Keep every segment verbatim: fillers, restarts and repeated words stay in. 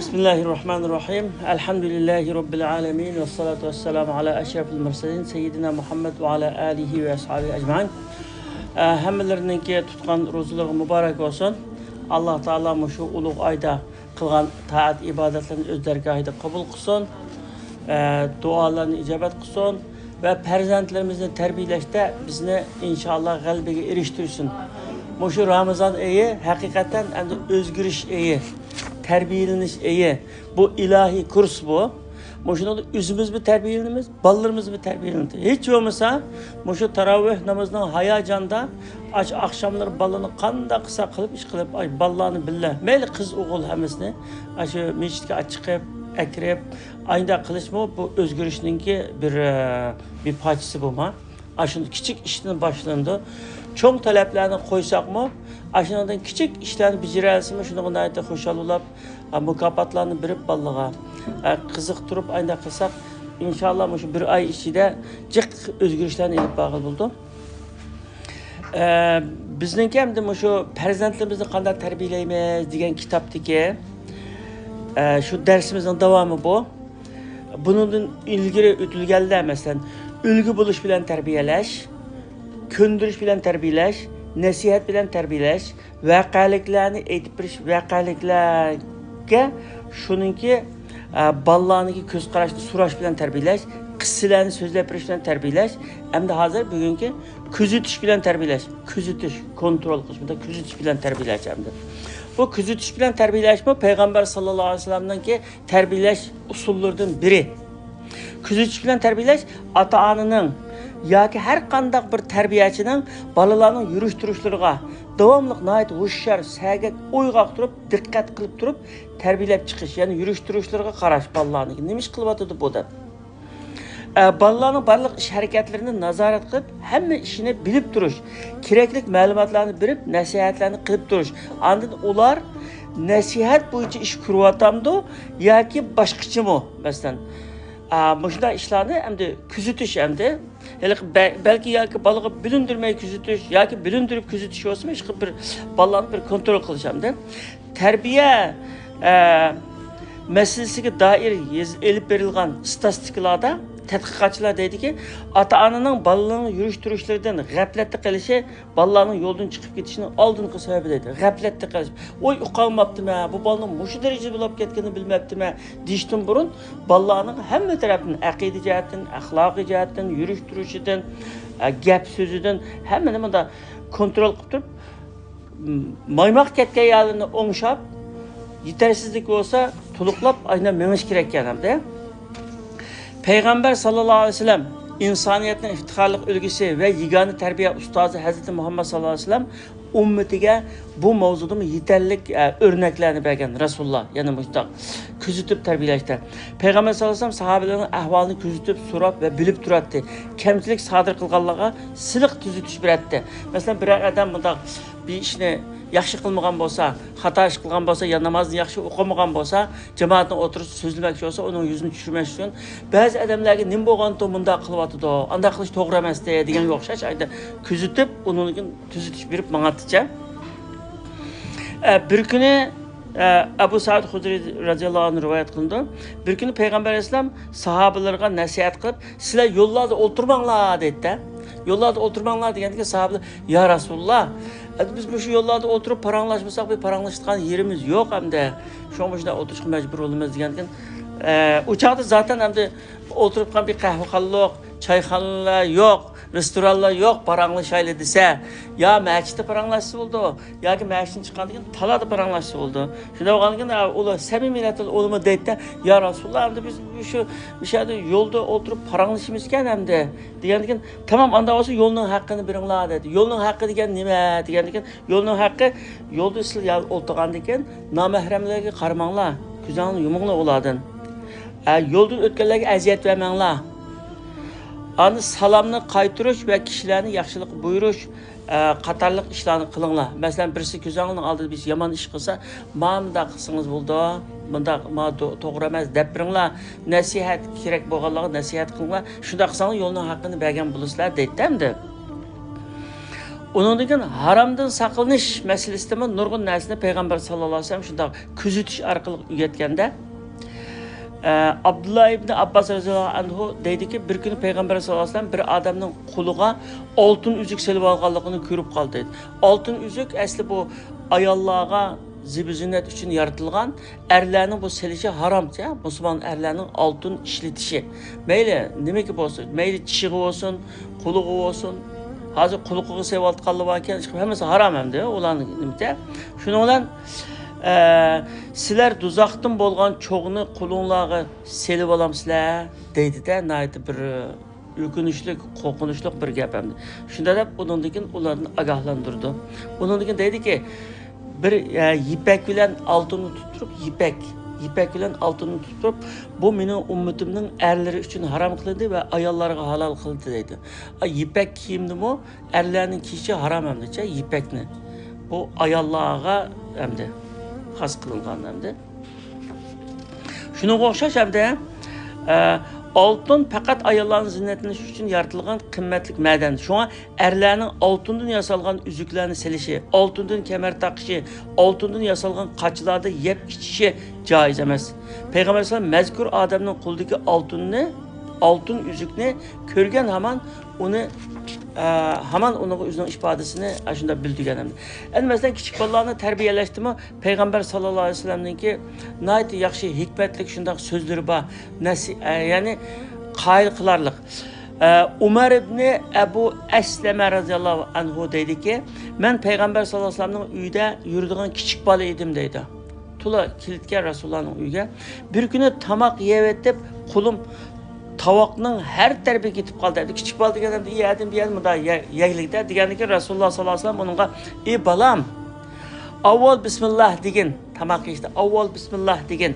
بىسمىللاھىررەھمانىررەھىم. ئەلھەمدۇلىللاھى رەببىل ئالەمىن. ۋەسسالاتۇ ۋەسسالامۇ ئالا ئەشرەفىل مۇرسەلىن سەييىدىنا مۇھەممەد ۋە ئالا ئالىھى ۋە ئەسھابىھى ئەجمەئىن. ئە، ھەممىلىرىنىڭكى تۇتقان روزىلىرىغا مۇبارەك بولسۇن. ئاللا تائالا مۇشۇ ئۇلۇغ ئايدا قىلغان تائەت ئىبادەتلىرىنى ئۆز دەرگاھىدا قوبۇل قىلسۇن. ئە، دۇئالارنى ئىجابەت قىلسۇن ۋە پەرزەنتلىرىمىزنى تەربىيەلەشتە بىزنى ئىنشائاللا غەلىبىگە ئېرىشتۈرسۇن. مۇشۇ رامىزان ئېيى ھەقىقەتەن ئەمدى ئۆزگىرىش ئېيى، تەربىيەلىنىش ئېيى. بۇ ئىلاھىي كۇرس بۇ. مۇشۇنىڭدا ئۆزىمىزمۇ تەربىيەلىنىمىز، بالىلىرىمىزمۇ تەربىيەلىنىدۇ. ھېچ بولمىسا مۇشۇ تاراۋىھ نامىزىنىڭ ھاياجانىدا ئاچ-، ئاخشاملىرى بالىلارنى قانداق قىلسا قىلىپ، ئىش قىلىپ، ئاي، بالىلارنى بىللە، مەيلى قىز ئوغۇل ھەممىسىنى ئاشۇ مەسچىتكە چىقىپ، ئەكىرىپ، ئاينداق قىلىشمۇ بۇ ئۆزگىرىشنىڭكى بىر، ئە، بىر پارچىسى بولما. ئاشۇنداق كىچىك ئىشتىن باشلىنىدۇ. چوڭ تەلەپلەرنى قويساقمۇ، ئاشۇنىڭدىن كىچىك ئىشلارنى بېجىرەلىسىمۇ، شۇنىڭغا ناھايىتى خۇشال بولاپ، ئە، مۇكاپاتلارنى بېرىپ بالىلارغا، ئە، قىزىقتۇرۇپ ئاينداق قىلساق، ئىنشاللا مۇشۇ بىر ئاي ئىچىدە جىق ئۆزگىرىشلەرنى ئېلىپ بارغىلى بولىدۇ. ئە، بىزنىڭكى ئەمدى مۇشۇ پەرزەنتلىرىمىزنى قانداق تەربىيەلەيمىز دېگەن كىتابتىكى، ئە، شۇ دەرسىمىزنىڭ داۋامى بۇ. بۇنىڭدىن ئىلگىرى ئۆتۈلگەندە، مەسىلەن، ئۈلگە بولۇش بىلەن تەربىيەلەش، كۆندۈرۈش بىلەن تەربىيەلەش، نەسىھەت بىلەن تەربىيەلەش، ۋەقەلىكلەرنى ئېيتىپ بېرىش، ۋەقەلىكلەرگە شۇنىڭكى، ئە، بالىلارنىڭكى كۆز قاراشنى سوراش بىلەن تەربىيەلەش، قىسسىلەرنى سۆزلەپ بېرىش بىلەن تەربىيەلەش، ئەمدى ھازىر بۈگۈنكى كۆزىتىش بىلەن تەربىيەلەش، كۆزىتىش، كونترول قىلىش، بۇنداق كۆزىتىش بىلەن تەربىيەلەش ئەمدى. بۇ كۆزىتىش بىلەن تەربىيەلەشمۇ پەيغەمبەر ساللاللاھۇ ئەلەيھى ۋەسەللەمنىڭكى تەربىيەلەش ئۇسۇللىرىدىن بىرى. كۆزىتىش بىلەن تەربىيەلەش ئاتا-ئانىنىڭ ياكى ھەر قانداق بىر تەربىيەچىنىڭ بالىلارنىڭ يۈرۈش-تۇرۇشلىرىغا داۋاملىق ناھايىتى ھوشيار، سەگەك، ئويغاق تۇرۇپ، دىققەت قىلىپ تۇرۇپ تەربىيەلەپ چىقىش، يەنى يۈرۈش-تۇرۇشلىرىغا قاراش بالىلارنىڭ نېمە ئىش قىلىۋاتىدۇ بۇ دەپ. ئە، بالىلارنىڭ بارلىق ئىش-ھەرىكەتلىرىنى نازارەت قىلىپ، ھەممە ئىشىنى بىلىپ تۇرۇش، كېرەكلىك مەلۇماتلارنى بېرىپ، نەسىھەتلەرنى قىلىپ تۇرۇش. ئاندىن ئۇلار نەسىھەت بويىچە ئىش كۆرۈۋاتامدۇ ياكى باشقىچىمۇ؟ مەسىلەن، ئا، مۇشۇنداق ئىشلارنى ئەمدى كۆزىتىش ئەمدى. ھېلىقى بە-، بەلكى ياكى بالىغا بىلىندۈرمەي كۆزىتىش ياكى بىلىندۈرۈپ كۆزىتىش بولسىمۇ، ھېلىقى بىر بالىلارنى بىر كونترول قىلىش ئەمدى. تەربىيە، ئە، مەسىلىسىگە دائىر يېز-، ئېلىپ بېرىلغان ئىستاتىستىكىلاردا تەتقىقاتچىلار دەيدىكى، ئاتا-ئانىنىڭ بالىلىرىنىڭ يۈرۈش-تۇرۇشلىرىدىن غەپلەتتە قېلىشى بالىلارنىڭ يولدىن چىقىپ كېتىشىنىڭ ئالدىنقى سەۋەبى دەيدۇ. غەپلەتتە قېلىش. ۋوي، ئۇقالماپتىمەن، بۇ بالىنىڭ مۇشۇ دەرىجىدە بولۇپ كەتكىنىنى بىلمەپتىمەن دېيىشتىن بۇرۇن، بالىلارنىڭ ھەممە تەرەپتىن، ئەقىدە جەھەتتىن، ئەخلاقىي جەھەتتىن، يۈرۈش-تۇرۇشىدىن، ئە، گەپ-سۆزىدىن، ھەممىنى مۇنداق كونترول قىلىپ تۇرۇپ، مايماق كەتكەن يەرلىرىنى ئوڭشاپ، يېتەرسىزلىك بولسا تولۇقلاپ ئاينا مېڭىش كېرەككەن ئەمدى. پەيغەمبەر ساللاللاھۇ ئەلەيھى ۋەسەللەم، ئىنسانىيەتنىڭ ئىفتىخارلىق ئۈلگىسى ۋە يېگانە تەربىيە ئۇستازى ھەزرىتى مۇھەممەد ساللاللاھۇ ئەلەيھى ۋەسەللەم ئۈممىتىگە بۇ ماۋزۇدىمۇ يېتەرلىك، ئە، ئۆرنەكلەرنى بەرگەن رەسۇلۇللا. يەنە مۇشۇنداق كۆزىتىپ تەربىيەلەشتە. پەيغەمبەر ساللاللاھۇ ئەلەيھى ۋەسەللەم ساھابىلەرنىڭ ئەھۋالىنى كۆزىتىپ، سوراپ ۋە بىلىپ تۇراتتى. كەمچىلىك سادىر قىلغانلارغا سىلىق تۈزىتىش بېرەتتى. مەسىلەن، بىرەر ئادەم مۇنداق بىر ئىشنى ياخشى قىلمىغان بولسا، خاتا ئىش قىلغان بولسا يا نامازنى ياخشى ئوقۇمىغان بولسا، جامائەتنىڭ ئوتتۇرىسىدا سۆزلىمەكچى بولسا، ئۇنىڭ يۈزىنى چۈشۈرمەكچى ئۈچۈن بەزى ئادەملەرگە نېمە بولغانتۇ، مۇنداق قىلىۋاتىدۇ، ئانداق قىلىش توغرا ئەمەستى دېگەنگە ئوخشاش ئايدا كۆزىتىپ، ئۇنىڭدىن كېيىن تۈزىتىش بېرىپ ماڭاتتىچە. ئە، بىر كۈنى، ئە، ئەبۇ سەئىد خۇدرىي رەزىياللاھۇ ئەنھۇ رىۋايەت قىلىنىدۇ. بىر كۈنى پەيغەمبەر ئەلەيھىسسالام ساھابىلىرىغا نەسىھەت قىلىپ، سىلەر يوللاردا ئولتۇرماڭلار دەيدىدە. يوللاردا ئولتۇرماڭلار دېگەندىكىن ساھابىلەر، يا رەسۇلاللا، ئەمدى بىز مۇشۇ يوللاردا ئولتۇرۇپ پاراڭلاشمىساق، بىر پاراڭلىشىدىغان يېرىمىز يوق ئەمدى. شۇڭا مۇشۇنداق ئولتۇرۇشقا مەجبۇر بولىمىز دېگەندىكىن، ئە، ئۇ چاغدا زاتەن ئەمدى ئولتۇرۇپ قالغان بىر قەھۋىخانىلىق، چايخانىلار يوق، رېستورانلار يوق، پاراڭلىشايلى دېسە، يا مەسچىتتە پاراڭلاشسا بولىدۇ، ياكى مەسچىتتىن چىققاندىن كېيىن تالادا پاراڭلاشسا بولىدۇ. شۇنداق بولغاندىكىن، ئۇلار سەمىمىيەتىل ئۇلىما دەيدىدە، يا رەسۇلاللا، ئەمدى بىز شۇ، شۇ يەردە يولدا ئولتۇرۇپ پاراڭلىشىمىزكەن ئەمدى دېگەندىكىن، تامام، ئانداق بولسا يولنىڭ ھەققىنى بېرىڭلار دەيدۇ. يولنىڭ ھەققى دېگەن نېمە دېگەندىكىن، يولنىڭ ھەققى، يولدا سىلەر يا-، ئولتۇرغاندىن كېيىن نامەھرەملەرگە قارىماڭلار، كۆزۈڭلارنى يۇمۇڭلار ئۇلاردىن. ئە، يولدىن ئۆتكەنلەرگە ئەزىيەت بەرمەڭلار. ئاندىن سالامنى قايتۇرۇش ۋە كىشىلەرنى ياخشىلىققا بۇيرۇش، ئە، قاتارلىق ئىشلارنى قىلىڭلار. مەسىلەن، بىرسى كۆزۈڭلارنىڭ ئالدىدا بىرسى يامان ئىش قىلسا، مانا مۇنداق قىلسىڭىز بولىدۇ، مۇنداق، مانا دو-، توغرا ئەمەس دەپ بېرىڭلار. نەسىھەت كېرەك بولغانلارغا نەسىھەت قىلىڭلار. شۇنداق قىلساڭلار يولنىڭ ھەققىنى بەرگەن بولىسىلەر دەيدىدە ئەمدى. ئۇنىڭدىن كېيىن ھارامدىن ساقلىنىش مەسىلىسىدىمۇ نۇرغۇن نەرسىنى پەيغەمبەر ساللاللاھۇ ئەلەيھى ۋەسەللەم شۇنداق كۆزىتىش ئارقىلىق ئۆگەتكەندە، ئە، ئابدۇللا ئىبنى ئابباس رەزىياللاھۇ ئەنھۇ دەيدىكى، بىر كۈنى پەيغەمبەر ساللاللاھۇ ئەلەيھى ۋەسەللەم بىر ئادەمنىڭ قولىغا ئالتۇن ئۈزۈك سېلىپ ئالغانلىقىنى كۆرۈپ قالدى. ئالتۇن ئۈزۈك ئەسلى بۇ ئاياللارغا زىبۇ زىننەت ئۈچۈن يارىتىلغان، ئەرلەرنىڭ بۇ سېلىشى ھارام، مۇسۇلمان ئەرلەرنىڭ ئالتۇن ئىشلىتىشى. مەيلى نېمىگە بولسۇن، مەيلى چىشىغا بولسۇن، قۇلىقىغا بولسۇن. ھازىر قۇلىقىغا سېلىۋاتقانلار باركەن، ھەممىسى ھارام ئەمدى، ئۇلارنىڭ نېمىسى. شۇنىڭ بىلەن، ئە، سىلەر دوزاختىن بولغان چوغنى قولۇڭلارغا سېلىۋالامسىلەر؟ دەيدىدە، ناھايىتى بىر ئۆكۈنۈشلۈك، قورقۇنچلۇق بىر گەپ ئەمدى. شۇنداق دەپ، ئۇنىڭدىن كېيىن ئۇلارنى ئاگاھلاندۇرىدۇ. ئۇنىڭدىن كېيىن دەيدىكى، بىر، ئە، يىپەك بىلەن ئالتۇننى تۇتۇپ تۇرۇپ، يىپەك، يىپەك بىلەن ئالتۇننى تۇتۇپ تۇرۇپ، بۇ مېنىڭ ئۈممىتىمنىڭ ئەرلىرى ئۈچۈن ھارام قىلىندى ۋە ئاياللارغا ھالال قىلىندى دەيدۇ. ئا، يىپەك كىيىمنىمۇ ئەرلەرنىڭ كىيىشى ھارام ئەمدىچە، يىپەكنى. بۇ ئاياللارغا ئەمدى خاس قىلىنغان ئەمدى. شۇنىڭغا ئوخشاش ئەمدى، ئە، ئالتۇن پەقەت ئاياللارنىڭ زىننەتلىنىشى ئۈچۈن يارىتىلغان قىممەتلىك مەدەن. شۇڭا ئەرلەرنىڭ ئالتۇندىن ياسالغان ئۈزۈكلەرنى سېلىشى، ئالتۇندىن كەمەر تاقىشى، ئالتۇندىن ياسالغان قاچىلاردا يەپ ئىچىشى جائىز ئەمەس. پەيغەمبەر ئەلەيھىسسالام مەزكۇر ئادەمنىڭ قولىدىكى ئالتۇننى، ئالتۇن ئۈزۈكنى كۆرگەن ھامان ئۇنى، ئە، ھامان ئۇنىڭغا ئۆزىنىڭ ئىپادىسىنى ئاشۇنداق بىلدۈرگەن ئەمدى. ئەمدى مەسىلەن، كىچىك بالىلارنى تەربىيەلەشتىمۇ پەيغەمبەر ساللاللاھۇ ئەلەيھى ۋەسەللەمنىڭكى ناھايىتى ياخشى ھېكمەتلىك شۇنداق سۆزلىرى بار، نەسى-، ئە، يەنى قايىل قىلارلىق. ئە، ئۇمەر ئىبنى ئەبۇ ئەسلەمە رەزىياللاھۇ ئەنھۇ دەيدىكى، مەن پەيغەمبەر ساللاللاھۇ ئەلەيھى ۋەسەللەمنىڭ ئۆيىدە يۈرىدىغان كىچىك بالا ئىدىم دەيدۇ. تولا كېلىدىكەن رەسۇلۇللانىڭ ئۆيىگە. بىر كۈنى تاماق يەۋېتىپ، قولۇم تاۋاقنىڭ ھەر تەرىپىگە كېتىپ قالدى. ئەمدى كىچىك بالا دېگەن ئەمدى يەدىن بۇ يەردىن مۇنداق يە-، يەگلىكتە دېگەندىكىن رەسۇلۇللا ساللاللاھۇ ئەلەيھى ۋەسەللەم ئۇنىڭغا، ئى بالام، ئاۋۋال بىسمىللاھ دېگىن، تاماق يېيىشتە ئاۋۋال بىسمىللاھ دېگىن.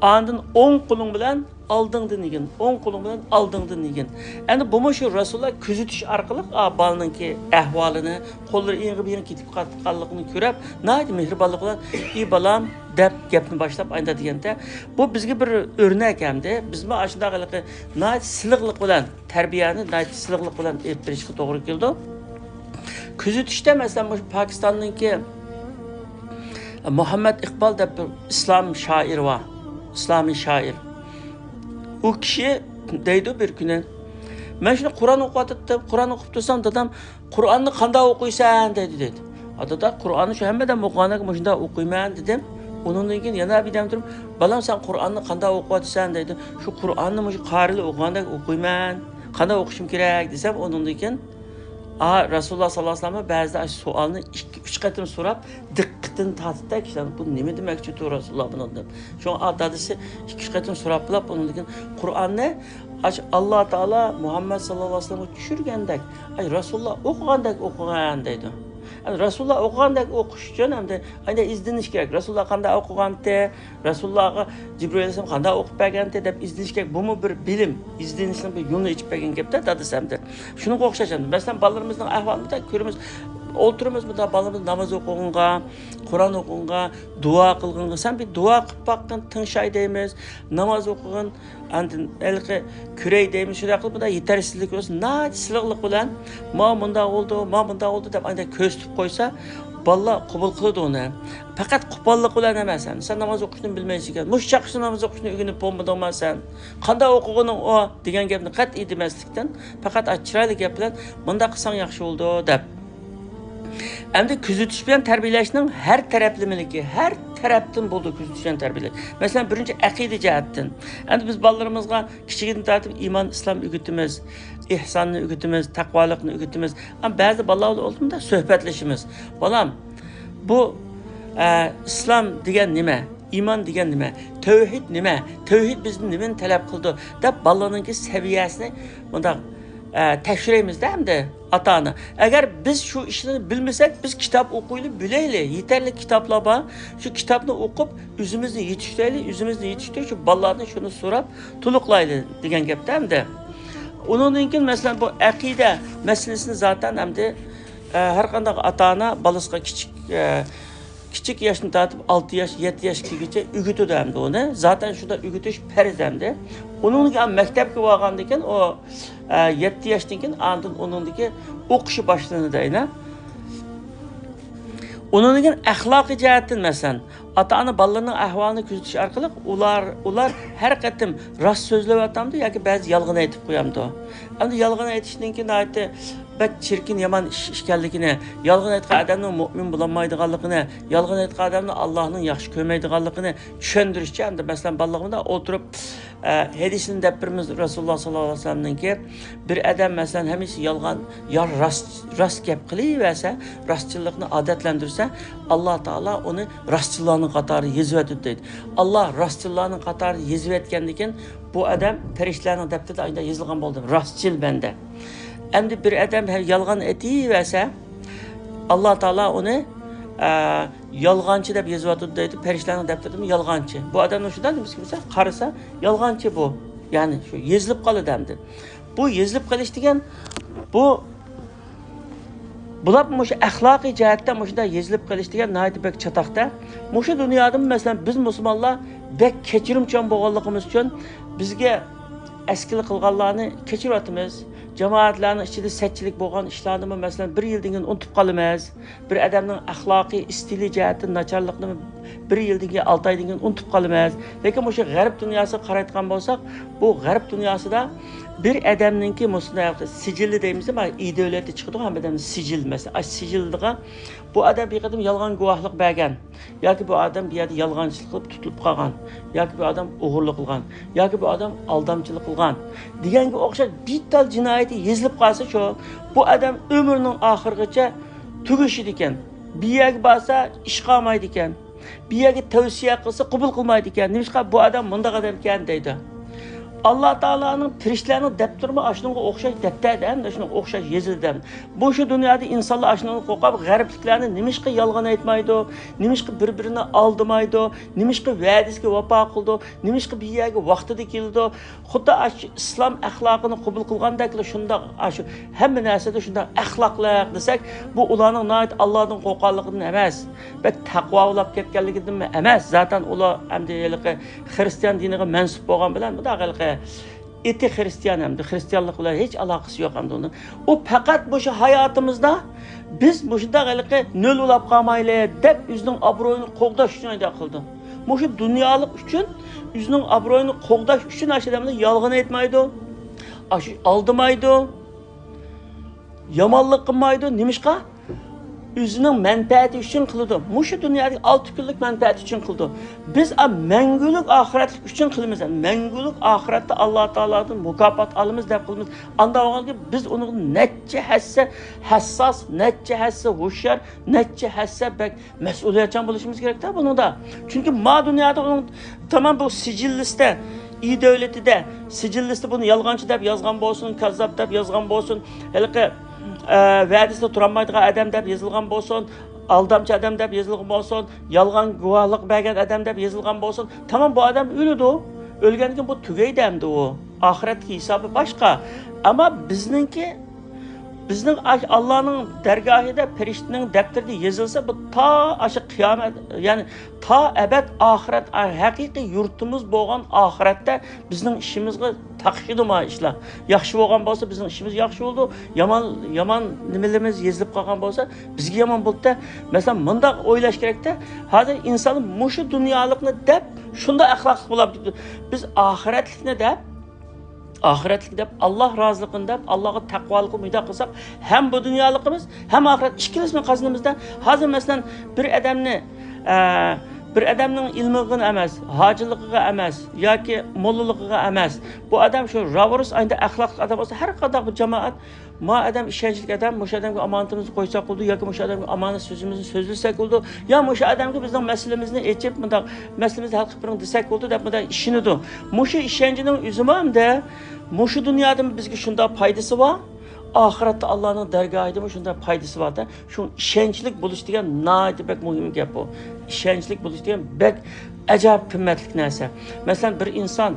ئاندىن ئوڭ قولۇڭ بىلەن ئالدىڭدىن يېگىن، ئوڭ قولۇڭ بىلەن ئالدىڭدىن يېگىن. ئەمدى بۇمۇ شۇ رەسۇلۇللا كۆزىتىش ئارقىلىق، ئا، بالىنىڭكى ئەھۋالىنى، قوللىرى ئېڭىغا بېرىپ كېتىپ قاتقانلىقىنى كۆرۈپ، ناھايىتى مېھرىبانلىق بىلەن، ئى بالام، دەپ گەپنى باشلاپ ئايدا دېگەندە، بۇ بىزگە بىر ئۆرنەك ئەمدى. بىزمۇ ئاشۇنداق ھېلىقى ناھايىتى سىلىقلىق بىلەن، تەربىيەنى ناھايىتى سىلىقلىق بىلەن ئېلىپ بېرىشقا توغرا كېلىدۇ. كۆزىتىشتە، مەسىلەن، مۇشۇ پاكىستاننىڭكى مۇھەممەد ئىقبال دەپ بىر ئىسلام شائىرى بار. ئىسلامىي شائىر. ئۇ كىشى دەيدۇ بىر كۈنى، مەن شۇنى قۇرئان ئوقۇۋاتاتتىم. قۇرئان ئوقۇپ تۇرسام، دادام، «قۇرئاننى قانداق ئوقۇيسەن؟» دەيدۇ، دەيدۇ. «ھە، دادا، قۇرئاننى شۇ ھەممە ئادەم ئوقۇغاندەك مۇشۇنداق ئوقۇيمەن» دېدىم. ئۇنىڭدىن كېيىن يەنە بىر دەم تۇرۇپ، «بالام، سەن قۇرئاننى قانداق ئوقۇۋاتىسەن؟» دەيدۇ. «شۇ قۇرئاننى مۇشۇ قارىلەر ئوقۇغاندەك ئوقۇيمەن. قانداق ئوقۇشۇم كېرەك؟» دېسەم، ئۇنىڭدىن كېيىن، «ئا، رەسۇلۇللا ساللاللاھۇ ئەلەيھى ۋەسەللەم بەزىدە ئاشۇ سوئالنى ئىككى، ئۈچ قېتىم سوراپ، دىققىتىنى تارتىدۇ كىشىلەرنىڭ، بۇ نېمە دېمەكچىدۇ رەسۇلۇللا بۇنىڭ دەپ. شۇڭا، ئا، دادىسى ئىككى، ئۈچ قېتىم سوراپ بولاپ، ئۇنىڭدىن كېيىن قۇرئاننى ئاشۇ ئاللا تائالا مۇھەممەد ساللاللاھۇ ئەلەيھى ۋەسەللەمگە چۈشۈرگەندەك، ئاي، رەسۇلۇللا ئوقۇغاندەك ئوقۇغان دەيدۇ. ئەمدى رەسۇلۇللا ئوقۇغاندەك ئوقۇش ئۈچۈن ئەمدى ئانداق ئىزدىنىش كېرەك. رەسۇلۇللا قانداق ئوقۇغانتى، رەسۇلۇللاغا جىبرىئىل ئەلەيھىسسالام قانداق ئوقۇپ بەرگەنتى دەپ ئىزدىنىش كېرەك. بۇمۇ بىر بىلىم، ئىزدىنىشنىڭ بىر يولىنى ئېچىپ بەرگەن گەپتە دادىسى ئەمدى. شۇنىڭغا ئوخشاش ئەمدى. مەسىلەن، بالىلىرىمىزنىڭ ئەھۋالىنى كۆرىمىز. ئولتۇرىمىز مۇنداق بالىمىز ناماز ئوقۇغىنىغا، قۇرئان ئوقۇغىنىغا، دۇئا قىلغىنىغا، سەن بىر دۇئا قىلىپ باققىن، تىڭشاي دەيمىز، ناماز ئوقۇغىن، ئاندىن ھېلىقى كۆرەي دەيمىز، شۇنداق قىلىپ مۇنداق يېتەرسىزلىك بولسا، ناھايىتى سىلىقلىق بىلەن، ماۋۇ مۇنداق بولدى، ماۋۇ مۇنداق بولدى دەپ ئانداق كۆرسىتىپ قويسا، بالىلار قوبۇل قىلىدۇ ئۇنى. پەقەت قوپاللىق بىلەن ئەمەس، سەن ناماز ئوقۇشنى بىلمەيسەن ئىكەن، مۇشۇ چاغقىچە ناماز ئوقۇشنى ئۆگىنىپ بولمىدىڭما سەن؟ قانداق ئوقۇغىنىڭ ئۇ؟ دېگەن گەپنى قەتئىي دېمەسلىكتىن، پەقەت ئاشۇ چىرايلىق گەپ بىلەن مۇنداق قىلساڭ ياخشى بولىدۇ دەپ. ئەمدى كۆزىتىش بىلەن تەربىيەلەشنىڭ ھەر تەرەپلىمىلىكى، ھەر تەرەپتىن بولىدۇ كۆزىتىش بىلەن تەربىيەلەش. مەسىلەن، بىرىنچى، ئەقىدە جەھەتتىن. ئەمدى بىز بالىلىرىمىزغا كىچىكىدىن تارتىپ ئىمان، ئىسلام ئۆگىتىمىز، ئېھساننى ئۆگىتىمىز، تەقۋالىقنى ئۆگىتىمىز. ئەمما بەزى بالىلار بىلەن ئولتۇرۇپ سۆھبەتلىشىمىز. «بالام، بۇ، ئە، ئىسلام دېگەن نېمە؟ ئىمان دېگەن نېمە؟ تەۋھىد نېمە؟ تەۋھىد بىزدىن نېمىنى تەلەپ قىلىدۇ؟» دەپ بالىلارنىڭكى سەۋىيەسىنى مۇنداق، ئە، تەكشۈرەيمىزدە ئەمدى. ئاتا-ئانا، ئەگەر بىز شۇ ئىشلارنى بىلمىسەك، بىز كىتاب ئوقۇيلى، بىلەيلى. يېتەرلىك كىتابلار بار. شۇ كىتابنى ئوقۇپ، ئۆزىمىزنى يېتىشتۈرەيلى، ئۆزىمىزنى يېتىشتۈرۈپ، شۇ بالىلاردىن شۇنى سوراپ، تولۇقلايلى دېگەن گەپتە ئەمدى. ئۇنىڭدىن كېيىن، مەسىلەن، بۇ ئەقىدە مەسىلىسىنى زاتەن ئەمدى، ئە، ھەر قانداق ئاتا-ئانا بالىسىغا كىچىك، ئە، كىچىك ياشتىن تارتىپ ئالتە ياش، يەتتە ياشقىچە ئۆگىتىدۇ ئەمدى ئۇنى. زاتەن شۇنداق ئۆگىتىش پەرز ئەمدى. ئۇنىڭدىن كېيىن مەكتەپكە بارغاندىن كېيىن ئۇ، ئە، يەتتە ياشتىن كېيىن، ئاندىن ئۇنىڭدىكى ئوقۇشى باشلىنىدۇ يەنە. ئۇنىڭدىن كېيىن ئەخلاقىي جەھەتتىن، مەسىلەن، ئاتا-ئانا بالىلىرىنىڭ ئەھۋالىنى كۆزىتىش ئارقىلىق ئۇلار، ئۇلار ھەر قېتىم راست سۆزلەۋاتامدۇ ياكى بەزى يالغان ئېيتىپ قويامدۇ؟ ئەمدى يالغان ئېيتىشنىڭكى ناھايىتى بەك چىركىن، يامان ئىش ئىكەنلىكىنى، يالغان ئېيتقان ئادەمنىڭ مۆمىن بولالمايدىغانلىقىنى، يالغان ئېيتقان ئادەمنى ئاللاھنىڭ ياخشى كۆرمەيدىغانلىقىنى چۈشەندۈرۈشچە، ئەمدى مەسىلەن، بالىلىرىمدا ئولتۇرۇپ، ئە، ھەدىسىنى دەپ بېرىمىز رەسۇلۇللا ساللاللاھۇ ئەلەيھى ۋەسەللەمنىڭكى، بىر ئادەم مەسىلەن ھەمىشە يالغان يا راست، راست گەپ قىلىۋەرسە، راستچىللىقنى ئادەتلەندۈرسە، ئاللا تائالا ئۇنى راستچىللارنىڭ قاتارىدا يېزىۋېتىدۇ دەيدۇ. ئاللا راستچىللارنىڭ قاتارىدا يېزىۋەتكەندىن كېيىن، بۇ ئادەم پەرىشتىلەرنىڭ دەپتىرىدە ئايدا يېزىلغان بولدى، راستچىل بەندە. ئەمدى بىر ئادەم ھە-، يالغان ئېيتىۋەرسە، ئاللا تائالا ئۇنى، ئە، يالغانچى دەپ يېزىۋاتىدۇ دەيدۇ، پەرىشتىلەرنىڭ دەپتىرىدىمۇ يالغانچى. بۇ ئادەمنىڭ شۇنداق نېمىسى بولسا، قارىسا يالغانچى بۇ. يەنى شۇ يېزىلىپ قالىدۇ ئەمدى. بۇ يېزىلىپ قېلىش دېگەن، بۇ، بۇلار مۇشۇ ئەخلاقىي جەھەتتە مۇشۇنداق يېزىلىپ قېلىش دېگەن ناھايىتى بەك چاتاقتا. مۇشۇ دۇنيادىمۇ، مەسىلەن، بىز مۇسۇلمانلار بەك كەچۈرۈمچان بولغانلىقىمىز ئۈچۈن بىزگە ئەسكىلىك قىلغانلارنى كەچۈرۈۋاتىمىز. جامائەتلەرنىڭ ئىچىدە سەتچىلىك بولغان ئىشلارنىمۇ، مەسىلەن، بىر يىلدىن كېيىن ئۇنتۇپ قالىمىز. بىر ئادەمنىڭ ئەخلاقىي ئىستىلى جەھەتتىن ناچارلىقىنى بىر يىلدىن كېيىن، ئالتە ئايدىن كېيىن ئۇنتۇپ قالىمىز. لېكىن مۇشۇ غەرب دۇنياسىغا قارايدىغان بولساق، بۇ غەرب دۇنياسىدا بىر ئادەمنىڭكى مۇشۇنداق سىجىلى دەيمىز، ئىدېئولېتى چىقىدۇ، ھەممە ئادەمنىڭ سىجىل، مەسىلەن، ئاشۇ سىجىلدىغا بۇ ئادەم بىر قېتىم يالغان گۇۋاھلىق بەرگەن ياكى بۇ ئادەم بۇ يەردە يالغانچىلىق قىلىپ تۇتۇلۇپ قالغان ياكى بۇ ئادەم ئوغرىلىق قىلغان ياكى بۇ ئادەم ئالدامچىلىق قىلغان دېگەنگە ئوخشاش بىر تال جىنايىتى يېزىلىپ قالسا، شۇ بۇ ئادەم ئۆمرىنىڭ ئاخىرىغىچە تۈگىشىدىكەن. بىر يەرگە بارسا، ئىشقا ئالمايدىكەن. بىر يەرگە تەۋسىيە قىلسا، قوبۇل قىلمايدىكەن. نېمىشقا؟ بۇ ئادەم مۇنداق ئادەمكەن دەيدۇ. ئاللا تائالانىڭ پەرىشتىلەرنىڭ دەپتىرىمۇ ئاشۇنىڭغا ئوخشاش دەپتەردە، ئەمدى شۇنىڭغا ئوخشاش يېزىلدى. مۇشۇ دۇنيادا ئىنسانلار ئاشۇنىڭغا قورقۇپ، غەربلىكلەرنى نېمىشقا يالغان ئېيتمايدۇ، نېمىشقا بىر-بىرىنى ئالدىمايدۇ، نېمىشقا ۋەدىسىگە ۋاپا قىلىدۇ، نېمىشقا بىر يەرگە ۋاقتىدا كېلىدۇ. خۇددى ئاشۇ ئىسلام ئەخلاقىنى قوبۇل قىلغاندەكلا شۇنداق، ئاشۇ ھەممە نەرسىدە شۇنداق ئەخلاقلىق دېسەك، بۇ ئۇلارنىڭ ناھايىتى ئاللادىن قورققانلىقىدىن ئەمەس، بەك تەقۋا بولاپ كەتكەنلىكىدىنمۇ ئەمەس. زاتەن ئۇلار ئەمدى ھېلىقى خىرىستىيان دىنىغا مەنسۇپ بولغان بىلەن، بۇنداق ھېلىقى ئېتى خىرىستىيان، ئەمدى خىرىستىيانلىق بىلەن ھېچ ئالاقىسى يوق ئەمدى ئۇنىڭ. ئۇ پەقەت مۇشۇ ھاياتىمىزدا بىز مۇشۇنداق ھېلىقى نۆل بولاپ قالمايلى دەپ، ئۆزىنىڭ ئابرۇيىنى قوغداش ئۈچۈن ئايدا قىلىدۇ. مۇشۇ دۇنيالىق ئۈچۈن، ئۆزىنىڭ ئابرۇيىنى قوغداش ئۈچۈن ئاشۇ ئادەملەر يالغان ئېيتمايدۇ، ئاشۇ ئالدىمايدۇ، يامانلىق قىلمايدۇ. نېمىشقا؟ ئۆزىنىڭ مەنپەئەتى ئۈچۈن قىلىدۇ. مۇشۇ دۇنيادىكى ئالتە كۈنلۈك مەنپەئەت ئۈچۈن قىلىدۇ. بىز، ئا، مەڭگۈلۈك ئاخىرەتلىك ئۈچۈن قىلىمىز. مەڭگۈلۈك ئاخىرەتتە ئاللا تائالادىن مۇكاپات ئالىمىز دەپ قىلىمىز. ئانداق بولغاندىكىن بىز ئۇنىڭغا نەچچە ھەسسە ھەسساس، نەچچە ھەسسە ھوشيار، نەچچە ھەسسە بەك مەسئۇلىيەتچان بولۇشىمىز كېرەكتە بۇنىڭدا. چۈنكى ما دۇنيادا ئۇنىڭ تامام بۇ سىجىل لىستە، ئىدېئولېتىدە سىجىل لىستە بۇنى يالغانچى دەپ يازغان بولسۇن، كاززاپ دەپ يازغان بولسۇن، ھېلىقى، ئە، ۋەدىسىدە تۇرالمايدىغان ئادەم دەپ يېزىلغان بولسۇن، ئالدامچى ئادەم دەپ يېزىلغان بولسۇن، يالغان گۇۋاھلىق بەرگەن ئادەم دەپ يېزىلغان بولسۇن، تامام بۇ ئادەم ئۆلىدۇ. ئۆلگەندىن كېيىن بۇ تۈگەيدۇ ئەمدى ئۇ. ئاخىرەتتىكى ھېسابى باشقا. ئەمما بىزنىڭكى بىزنىڭ ئاش-، ئاللانىڭ دەرگاھىدا پەرىشتىنىڭ دەپتىرىدە يېزىلسا، بۇ تا ئاشۇ قىيامەت، يەنى تا ئەبەد ئاخىرەت، ھەقىقىي يۇرتىمىز بولغان ئاخىرەتتە بىزنىڭ ئىشىمىزغا تاقىشىدۇ ما ئىشلار. ياخشى بولغان بولسا، بىزنىڭ ئىشىمىز ياخشى بولىدۇ. يامان، يامان نېمىلىرىمىز يېزىلىپ قالغان بولسا، بىزگە يامان بولىدۇ. مەسىلەن، مۇنداق ئويلاش كېرەكتە. ھازىر ئىنسان مۇشۇ دۇنيالىقنى دەپ، شۇنداق ئەخلاقلىق بولاپ كېتىدۇ. بىز ئاخىرەتلىكنى دەپ، ئاخىرەتلىك دەپ، ئاللا رازىلىقىنى دەپ، ئاللاغا تەقۋالىقنى مۇنداق قىلساق، ھەم بۇ دۇنيالىقىمىز، ھەم ئاخىرەت ئىككىلىسىنى قازىنىمىزدا. ھازىر مەسىلەن، بىر ئادەمنى، ئە، بىر ئادەمنىڭ ئىلمىغىغىنا ئەمەس، ھاجىلىقىغا ئەمەس ياكى موللىلىقىغا ئەمەس، بۇ ئادەم شۇ راۋۇرۇس ئاينىدا ئەخلاقلىق ئادەم بولسا، ھەر قانداق بىر جامائەت ما ئادەم ئىشەنچلىك ئادەم، مۇشۇ ئادەمگە ئامانىتىمىزنى قويساق بولىدۇ ياكى مۇشۇ ئادەمگە ئامانەت سۆزىمىزنى سۆزلىسەك بولىدۇ، يا مۇشۇ ئادەمگە بىزنىڭ مەسىلىمىزنى ئېچىپ، مۇنداق مەسىلىمىزنى ھەل قىلىپ بېرىڭ دېسەك بولىدۇ دەپ مۇنداق ئىشىنىدۇ. مۇشۇ ئىشەنچنىڭ ئۆزىمۇ ئەمدى مۇشۇ دۇنيادىمۇ بىزگە شۇنداق پايدىسى بار، ئاخىرەتتە ئاللانىڭ دەرگاھىدىمۇ شۇنداق پايدىسى بار-دە. شۇ ئىشەنچلىك بولۇش دېگەن ناھايىتى بەك مۇھىم گەپ بۇ. ئىشەنچلىك بولۇش دېگەن بەك ئەجەب قىممەتلىك نەرسە. مەسىلەن، بىر ئىنسان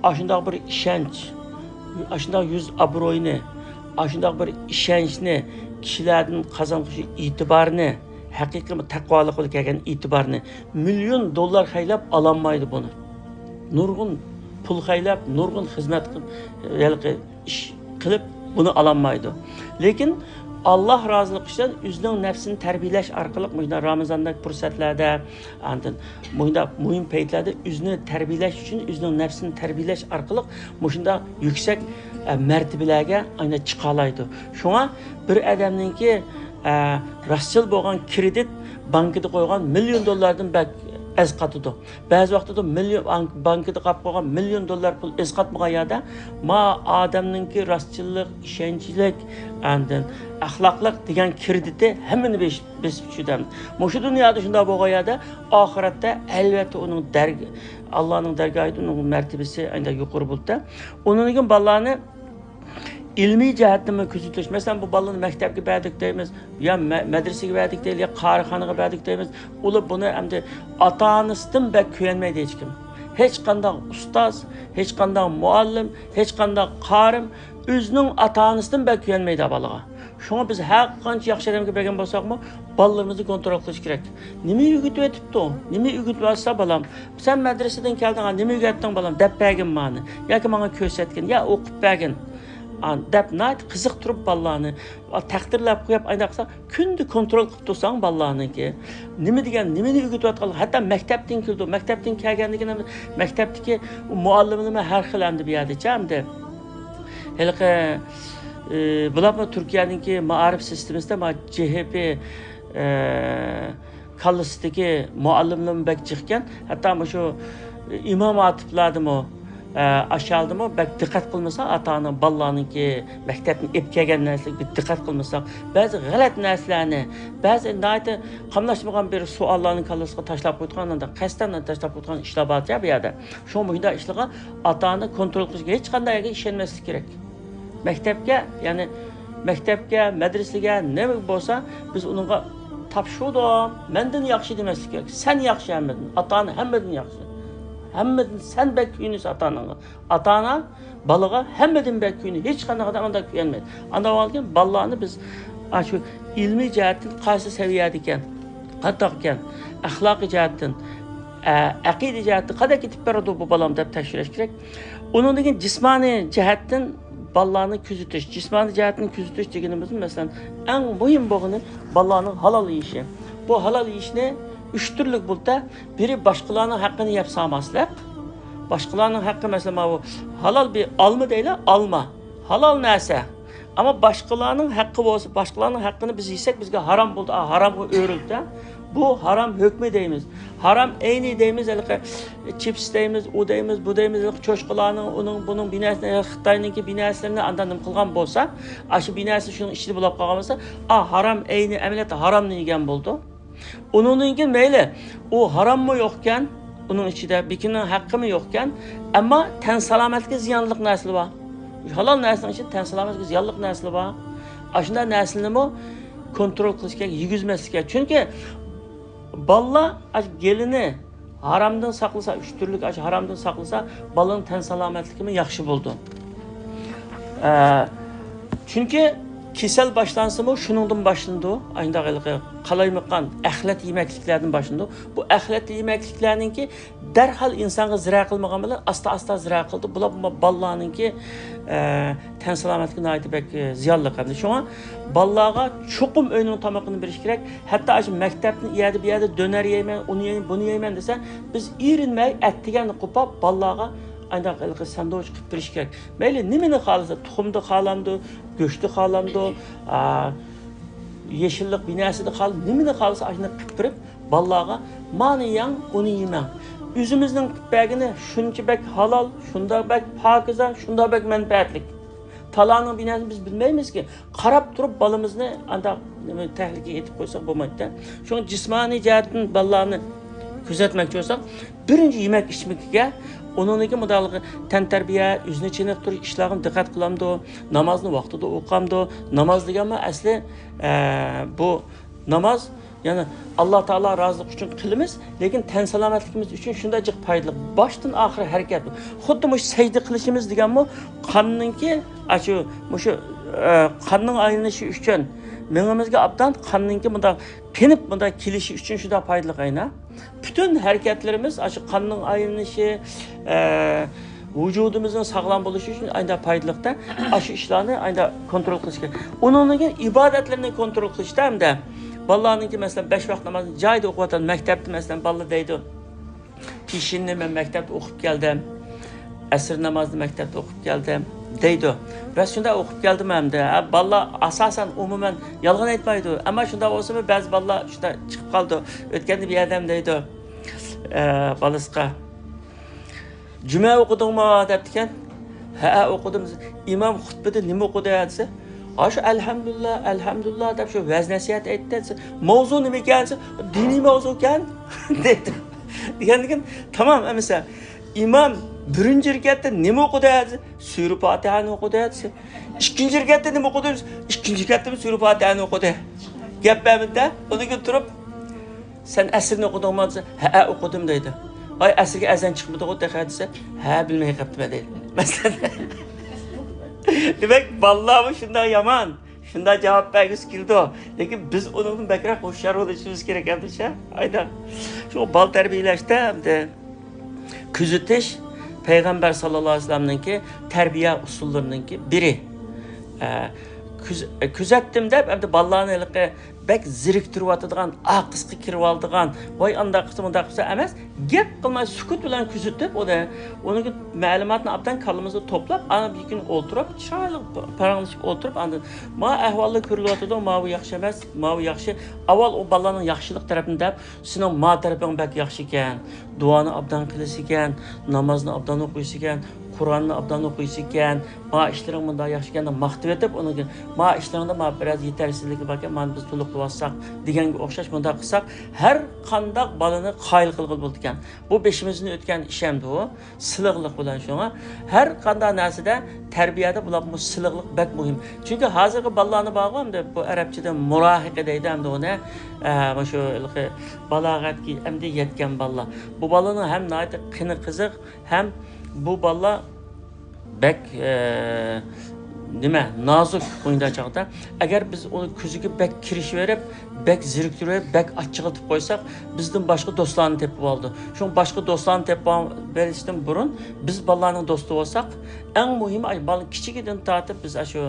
ئاشۇنداق بىر ئىشەنچ، ئاشۇنداق يۈز ئابرۇينى، ئاشۇنداق بىر ئىشەنچنى، كىشىلەردىن قازانغۇچى ئېتىبارنى، ھەقىقىي تەقۋالىق بىلەن كەلگەن ئېتىبارنى مىليون دوللار خەجلەپ ئالالمايدۇ بۇنى. نۇرغۇن پۇل خەجلەپ، نۇرغۇن خىزمەت قىلىپ، ھېلىقى ئىش قىلىپ بۇنى ئالالمايدۇ. لېكىن ئاللاھ رازىلىقى ئۈچۈن ئۆزىنىڭ نەپسىنى تەربىيەلەش ئارقىلىق مۇشۇنداق رامىزاندەك پۇرسەتلەردە، ئاندىن مۇشۇنداق مۇھىم پەيتلەردە ئۆزىنى تەربىيەلەش ئۈچۈن، ئۆزىنىڭ نەپسىنى تەربىيەلەش ئارقىلىق مۇشۇنداق يۈكسەك، ئە، مەرتىبىلەرگە ئاينا چىقالايدۇ. شۇڭا بىر ئادەمنىڭكى، ئە، راستچىل بولغان كرېدىت بانكىدا قويغان مىليون دوللاردىن بەك ئەز قاتىدۇ. بەزى ۋاقتىدا مىليون، بانك-، بانكىدا قاپ قويغان مىليون دوللار پۇل ئەز قاتمىغان يەردە، ما ئادەمنىڭكى راستچىللىق، ئىشەنچلىك، ئاندىن ئەخلاقلىق دېگەن كرېدىتى ھەممىنى بېش-، بېسىپ چۈشىدۇ. مۇشۇ دۇنيادا شۇنداق بولغان يەردە، ئاخىرەتتە ئەلۋەتتە ئۇنىڭ دەرگ-، ئاللانىڭ دەرگاھىدا ئۇنىڭ مەرتىبىسى ئەندە يۇقىرى بولىدۇ. ئۇنىڭدىن كېيىن بالىلارنى ئىلمىي جەھەتتىنمۇ كۆزىتىش. مەسىلەن، بۇ بالىنى مەكتەپكە بەردۇق دەيمىز، يا مە-، مەدرىسىگە بەردۇق دەيلى، يا قارىخانىغا بەردۇق دەيمىز. ئۇلار بۇنى ئەمدى ئاتا-ئانىسىدىن بەك كۆيەنمەيدۇ ھېچكىم. ھېچقانداق ئۇستاز، ھېچقانداق مۇئەللىم، ھېچقانداق قارىم ئۆزىنىڭ ئاتا-ئانىسىدىن بەك كۆيەنمەيدۇ بالىغا. شۇڭا بىز ھەر قانچە ياخشى ئادەمگە بەرگەن بولساقمۇ، بالىلىرىمىزنى كونترول قىلىش كېرەك. نېمە ئۆگىتىۋېتىپتۇ؟ نېمە ئۆگىتىۋاتسا بالام؟ سەن مەدرىسىدىن كەلدىڭ، ھا، نېمە ئۆگەتتىڭ بالام؟ دەپ بەرگىن مانا. ياكى ماڭا كۆرسەتكىن، يا ئوقۇپ بەرگىن. ئا، دەپ ناھايىتى قىزىقتۇرۇپ بالىلارنى، ئا، تەقدىرلەپ قويۇپ، ئاينداق قىلساڭ، كۈندە كونترول قىلىپ تۇرساڭ بالىلارنىڭكى نېمە دېگەن، نېمىنى ئۆگىتىۋاتقانلىقى، ھەتتا مەكتەپتىن كېلىدۇ. مەكتەپتىن كەلگەندىن كېيىن مەكتەپتىكى مۇئەللىملىرىمۇ ھەر خىل ئەمدى بۇ يەردىچە ئەمدى. ھېلىقى، ئى، بۇلارمۇ تۈركىيەنىڭكى مائارىپ سىستېمىسىدا ما جې ھې پې، ئى، كاللىسىدىكى مۇئەللىملىرىمۇ بەك جىقكەن. ھەتتا مۇشۇ ئىمام ھاتىپلاردىمۇ، ئە، ئاشۇ ھالدىمۇ بەك دىققەت قىلمىسا، ئاتا-ئانا بالىلارنىڭكى مەكتەپتىن ئېلىپ كەلگەن نەرسىلەرگە بىر دىققەت قىلمىساق، بەزى غەلەت نەرسىلەرنى، بەزى ناھايىتى قاملاشمىغان بىر سوئاللارنى كاللىسىغا تاشلاپ قويىدىغان، ئاندىن قەستەن تاشلاپ قويىدىغان ئىشلار بارچە بۇ يەردە. شۇڭا مۇشۇنداق ئىشلارغا ئاتا-ئانا كونترول قىلىش، ھېچقانداق يەرگە ئىشەنمەسلىك كېرەك. مەكتەپكە، يەنى مەكتەپكە، مەدرىسىگە، نېمىگە بولسا، بىز ئۇنىڭغا تاپشۇردۇم، مەندىن ياخشى دېمەسلىك كېرەك. سەن ياخشى ھەممىدىن، ئاتا-ئانا ھەممىدىن ياخشى. ھەممىدىن سەن بەك كۆيۈنىسەن ئاتا-ئاناڭغا. ئاتا-ئانا بالىغا ھەممىدىن بەك كۆيۈنىدۇ. ھېچقانداق ئادەم ئانداق كۆيەنمەيدۇ. ئانداق بولغاندىكىن بالىلارنى بىز، ئاشۇ ئىلمىي جەھەتتىن قايسى سەۋىيەدە ئىكەن، قانداق ئىكەن، ئەخلاقىي جەھەتتىن، ئە، ئەقىدە جەھەتتىن قانداق كېتىپ بارىدۇ بۇ بالام دەپ تەكشۈرۈش كېرەك. ئۇنىڭدىن كېيىن جىسمانىي جەھەتتىن بالىلارنى كۆزىتىش. جىسمانىي جەھەتتىن كۆزىتىش دېگىنىمىز، مەسىلەن، ئەڭ مۇھىم بولغىنى بالىلارنىڭ ھالال يېيىشى. بۇ ھالال يېيىشنى ئۈچ تۈرلۈك بولۇپتۇ. بىرى باشقىلارنىڭ ھەققىنى يەپ سالماسلىق. باشقىلارنىڭ ھەققى، مەسىلەن، ماۋۇ ھالال بىر ئالما دەيلى، ئالما. ھالال نەرسە. ئەمما باشقىلارنىڭ ھەققى بولسا، باشقىلارنىڭ ھەققىنى بىز يېسەك، بىزگە ھارام بولدى، ئا، ھارامغا ئۆرۈلدى. بۇ ھارام ھۆكمى دەيمىز. ھارام ئەينى دەيمىز، ھېلىقى چىپس دەيمىز، ئۇ دەيمىز، بۇ دەيمىز، ھېلىقى چوشقىلارنىڭ، ئۇنىڭ، بۇنىڭ بىناسىنى، خىتاينىڭكى بىناسىلىرىنى ئانداق نېمە قىلغان بولسا، ئاشۇ بىناسى شۇنىڭ ئىچىدە بولۇپ قالغان بولسا، ئا، ھارام ئەينى ئەمەلىيەتتە ھارامنى يېگەن بولىدۇ. ئۇنىڭدىن كېيىن مەيلى، ئۇ ھاراممۇ يوقكەن، ئۇنىڭ ئىچىدە بىكىنىڭ ھەققىمۇ يوقكەن، ئەمما تەن سالامەتلىككە زىيانلىق نەرسىلەر بار. ھالال نەرسىنىڭ ئىچىدە تەن سالامەتلىككە زىيانلىق نەرسىلەر بار. ئاشۇنداق نەرسىلەرنىمۇ كونترول قىلىش كېرەك، يېگۈزمەسلىك كېرەك. چۈنكى بالىلار ئاشۇ گېلىنى ھارامدىن ساقلىسا، ئۈچ تۈرلۈك ئاشۇ ھارامدىن ساقلىسا، بالىنىڭ تەن سالامەتلىكىمۇ ياخشى بولىدۇ. ئە، چۈنكى كېسەل باشلانسىمۇ شۇنىڭدىن باشلىنىدۇ. ئاينداق ھېلىقى قالايمىقان، ئەخلەت يېمەكلىكلەردىن باشلىنىدۇ. بۇ ئەخلەت يېمەكلىكلەرنىڭكى دەرھال ئىنسانغا زىرە قىلمىغان بىلەن ئاستا-ئاستا زىرە قىلىدۇ. بۇلار بالىلارنىڭكى، ئە، تەن سالامەتلىكىگە ناھايىتى بەك، ئە، زىيانلىق ئەمدى. شۇڭا بالىلارغا چوقۇم ئۆينىڭ تامىقىنى بېرىش كېرەك. ھەتتا ئاشۇ مەكتەپتىن ئۇ يەردە، بۇ يەردە دۆنەر يەيمەن، ئۇنى يەيمەن، بۇنى يەيمەن دېسە، بىز ئېرىنمەي ئەتىگەننى قوپاپ بالىلارغا ئانداق ھېلىقى ساندۋىچ قىلىپ بېرىش كېرەك. مەيلى نېمىنى خالىسا، تۇخۇمدا خالامدۇ، گۆشتە خالامدۇ، ئا، يېشىللىق بىناسىدا خال-، نېمىنى خالىسا ئاشۇنى قىلىپ بېرىپ، بالىلارغا مانى يەڭ، ئۇنى يېمەڭ. ئۆزىمىزنىڭ قىلىپ بەرگىنى شۇنچە بەك ھالال، شۇنداق بەك پاكىزە، شۇنداق بەك مەنپەئەتلىك. تالانىڭ بىناسىنى بىز بىلمەيمىزكى، قاراپ تۇرۇپ بالىمىزنى ئانداق نېمە تەھلىكىگە ئېتىپ قويساق بولمايدۇ. شۇڭا جىسمانىي جەھەتتىن بالىلارنى كۆزەتمەكچى بولساق، بىرىنچى يېمەك ئىچمىكىگە، ئۇنىڭدىن كېيىن مۇنداق تەنتەربىيە، ئۆزىنى چېنىقتۇرۇش ئىشلارغا دىققەت قىلامدۇ، نامازنى ۋاقتىدا ئوقۇامدۇ؟ ناماز دېگەنمۇ ئەسلى، ئە، بۇ ناماز، يەنى ئاللا تائالا رازىلىقى ئۈچۈن قىلىمىز، لېكىن تەن سالامەتلىكىمىز ئۈچۈن شۇنداق جىق پايدىلىق. باشتىن ئاخىر ھەرىكەت. خۇددى مۇشۇ سەجدە قىلىشىمىز دېگەنمۇ قاننىڭكى، ئاشۇ، مۇشۇ، ئە، قاننىڭ ئايلىنىشى ئۈچۈن، مېڭىمىزگە ئابدان قاننىڭكى مۇنداق قېنىپ مۇنداق كېلىشى ئۈچۈن شۇنداق پايدىلىق ئەينە. پۈتۈن ھەرىكەتلىرىمىز ئاشۇ قاننىڭ ئايلىنىشى، ئە، ۋۇجۇدىمىزنىڭ ساغلام بولۇشى ئۈچۈن ئايدا پايدىلىقتا ئاشۇ ئىشلارنى ئايدا كونترول قىلىش كېرەك. ئۇنىڭدىن كېيىن ئىبادەتلىرىنى كونترول قىلىشتا ھەمدە بالىلارنىڭكى، مەسىلەن، بەش ۋاق نامازنى جايىدا ئوقۇۋاتىدۇ. مەكتەپتە، مەسىلەن، بالىلار دەيدۇ، پېشىننى مەن مەكتەپتە ئوقۇپ كەلدىم، ئەسىر نامازىنى مەكتەپتە ئوقۇپ كەلدىم دەيدۇ. راست شۇنداق ئوقۇپ كەلدىم ھەمدە. ھە، بالىلار ئاساسەن ئومۇمەن يالغان ئېيتمايدۇ. ئەمما شۇنداق بولسىمۇ بەزى بالىلار شۇنداق چىقىپ قالىدۇ. ئۆتكەندە بىر ئادەم دەيدۇ، ئە، بالىسىغا، جۈمە ئوقۇدۇڭمۇ؟ دەپتىكەن. ھەئە، ئوقۇدۇم. ئىمام خۇتبىدە نېمە ئوقۇدى دېسە، ھا، شۇ ئەلھەمدۇلىللا، ئەلھەمدۇلىللا دەپ شۇ ۋەز نەسىھەت ئېيتتى دېسە، ماۋزۇ نېمىكەن دېسە، دىنىي ماۋزۇكەن دەيدۇ. دېگەندىكىن، تامام ئەمىسە، ئىمام بىرىنچى رەكەتتە نېمە ئوقۇدى دېسە، سۈرە پاتىھەنى ئوقۇدى دېسە، ئىككىنچى رەكەتتە نېمە ئوقۇدى دېسە، ئىككىنچى رەكەتتىمۇ سۈرە پاتىھەنى ئوقۇدى. گەپ بەرمىدى. ئۇنىڭ كېيىن تۇرۇپ، سەن ئەسىرنى ئوقۇدۇڭمۇ دېسە، ھەئە، ئوقۇدۇم دەيدۇ. ئاي، ئەسىرگە ئەزان چىقمىدىغۇ تېخى دېسە، ھە، بىلمەي قاپتىمەن دەيدۇ. مەسىلەن، دېمەك، بالىلارمۇ شۇنداق يامان، شۇنداق جاۋاب بەرگۈسى كېلىدۇ. لېكىن بىز ئۇنىڭدىن بەكرەك ھوشيار بولۇشىمىز كېرەك ئەمدىشە. ئايدا شۇ بالا تەربىيەلەشتە ئەمدى كۆزىتىش پەيغەمبەر ساللاللاھۇ ئەلەيھى ۋەسەللەمنىڭكى تەربىيە ئۇسۇللىرىنىڭكى بىرى. ئە، كۆز-، كۆزەتتىم دەپ ئەمدى بالىلارنى ھېلىقى بەك زېرىكتۈرۈۋاتىدىغان، ئارقىسىغا كىرىۋالىدىغان، ۋاي ئانداق قىلسا، مۇنداق قىلسا ئەمەس، گەپ قىلماي سۈكۈت بىلەن كۆزىتىپ، ئۇنى، ئۇنىڭ مەلۇماتىنى ئابدان كاللىمىزدا توپلاپ، ئانا بىر كۈنى ئولتۇرۇپ، چىرايلىق پاراڭلىشىپ ئولتۇرۇپ، ئاندىن، ما ئەھۋاللار كۆرۈلۈۋاتىدۇ، ماۋۇ ياخشى ئەمەس، ماۋۇ ياخشى. ئاۋۋال ئۇ بالىلارنىڭ ياخشىلىق تەرىپىنى دەپ، سېنىڭ ما تەرىپىڭ بەك ياخشىكەن، دۇئانى ئابدان قىلىسىكەن، نامازنى ئابدان ئوقۇيسىكەن، قۇرئاننى ئابدان ئوقۇيسىكەن، ما ئىشلىرىڭ مۇنداق ياخشىكەن دەپ ماختىۋېتىپ، ئۇنىڭ كېيىن ما ئىشلىرىڭدا ما بىرەر يېتەرسىزلىكى باركەن، مانا بىز تولۇقلىۋالساق دېگەنگە ئوخشاش مۇنداق قىلساق، ھەر قانداق بالىنى قايىل قىلغىلى بولىدىكەن. بۇ بېشىمىزدىن ئۆتكەن ئىش ئەمدى بۇ. سىلىقلىق بىلەن شۇڭا ھەر قانداق نەرسىدە تەربىيەدە بۇلارمۇ سىلىقلىق بەك مۇھىم. چۈنكى ھازىرقى بالىلارنى بارغۇ ئەمدى بۇ ئەرەبچىدە مۇراھىقە دەيدۇ ئەمدى ئۇنى. ئە، مۇشۇ ھېلىقى بالاغەتكە ئەمدى يەتكەن بالىلار. بۇ بالىنىڭ ھەم ناھايىتى قېنى قىزىق، ھەم بۇ بالىلار بەك، ئە، نېمە، نازۇك ئوينىغان چاغدا. ئەگەر بىز ئۇنى كۆزىگە بەك كىرىشىۋېرىپ، بەك زېرىكتۈرۈپ، بەك ئاچچىقلىتىپ قويساق، بىزدىن باشقا دوستلارنى تېپىپ ئالىدۇ. شۇڭا باشقا دوستلارنى تېپىپ بېرىشتىن بۇرۇن بىز بالىلارنىڭ دوستى بولساق، ئەڭ مۇھىمى ئاشۇ بالىنى كىچىكىدىن تارتىپ بىز ئاشۇ